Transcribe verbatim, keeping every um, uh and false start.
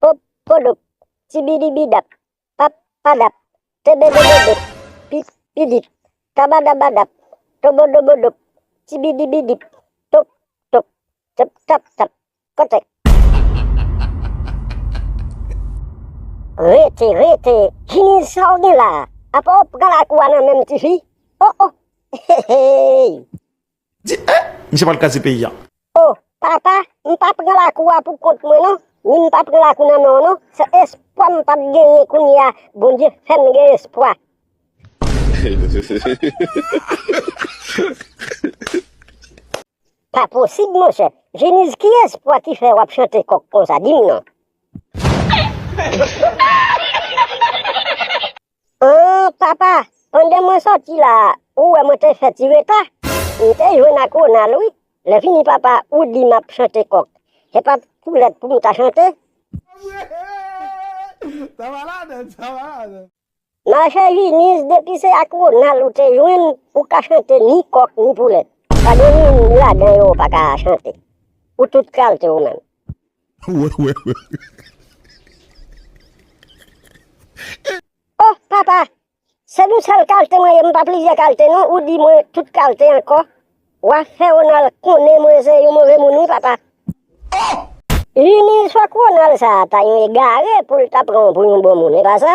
Pop, podop, tibidibidap, pap, padap, tebedebedep, pip, pidip, tabadabadap, tobodobodop, tibidibidip, top, top, tap, tap, tap, kòtèk. Rete, rete, Jiniz, sa w gen la? Apa w pran lakou a nan men m, tifi? Oh, oh. Hey, hey. Di, eh, misye pral kraze peyi a. Oh, papa, m pa pran lakou a pou kont mwen non, ni m pa pran lakou nan men w non. Se espwa m p ap genyen kounye a, Bondye fè m gen espwa. Pa posib, monchè. Jeniz, ki espwa ki fè w ap chante kòk konsa? Di m non. An, papa, pandan mwen sòti la, ou wè mwen te fè ti reta. M te jwenn ak Ronald, wi. Lè fini, papa, ou di m ap chante kòk. Se pa poulèt pou m ta chante? Sa malad, sa malad. Mache Jiniz, depi se ak Ronald ou te jwenn, ou ka chante ni kòk, ni poulèt. Pa gen youn ladan yo ou pa ka chante. Ou tout kalte ou menm. Wè, wè, wè. Oh, papa, se yon sèl kalte mwen ye, m pa plizyè kalte non, ou di mwen tout kalte ankò. W a fè Ronald konnen mwen se yon move moun, wi, papa. Jiniz, fòk Ronald sa a ta yon egare pou l ta pran w pou yon bon moun, e pa sa?